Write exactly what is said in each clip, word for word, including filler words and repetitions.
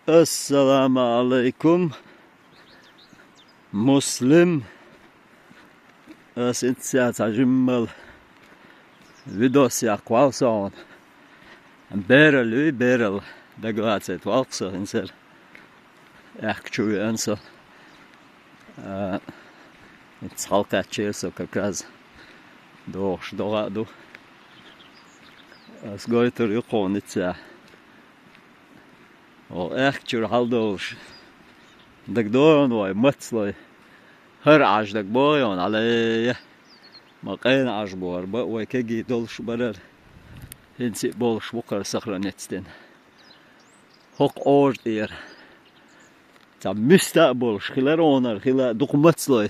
Ассаламу алайкум, Муслим. Ас инца цхьа жиммал видос яккхавал со хьуна. Берал юй, берал дагалацайта валкх со хӀинцара. Аьхка чу веана со. А, Ицца хьалкхаьччера со как раз дохуш догӀа а ду. Ас гойтур ю кхуна ицца. О, аьхка чуьра хьалдолуш. ДагадогӀун вай, мацлой. ХӀара Ӏаж дагабогӀий хьуна, Ӏале. Ма къена Ӏаж бохар, ба вай кегий долуш барар. ХӀинца а болуш бу кхара сохраниться дина. ХӀокху Ӏожа тӀера. Цхьа муьста а болуш хилар хьуна, хила дукха мацлой.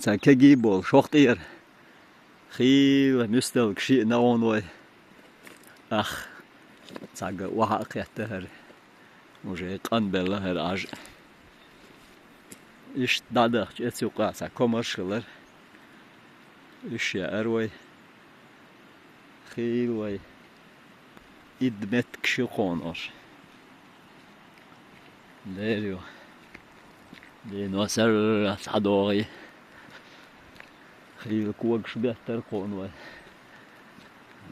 Цхьа кегий болуш хӀокху тӀера. Хийла муьсталгаш шиъ нагӀун вай. Ах, цхьаьга охьа а кхетта хӀара. Уже къанбелла хӀара Ӏаж. Иштта дӀадахча эца юкъа цхьа комарш хилар. Уьш яар вай. Хийла вай. Идда меттигаш ю кхуна ош. Дера ю. Дийно сарра схьадогӀий. Хийла когаш беттара кхуна вай.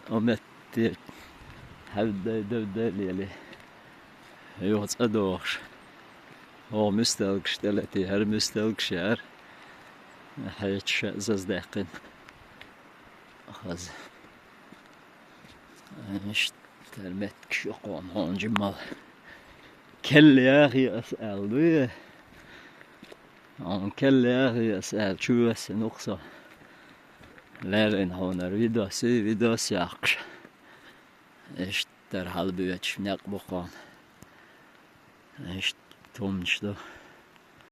О метте хьаьвддай, девддай лели. Юха цӀа дохуш. ХӀокху муьсталгаш тӀелетий, хӀара муьсталгаш яар. Хьеча ша заздаьккхина. Хаза. Иштта тера меттигаш ю кхуна хьуна жиммал. Келла яхий ас аьлла дуй? Хьуна келла яхий ас аьлла чу вессина ву-кх со. Леррина хьуна видос, видос яккхаш. Иштта тера хьалабоьдуш некъ бу кхуна. Иштта тумнаш ду.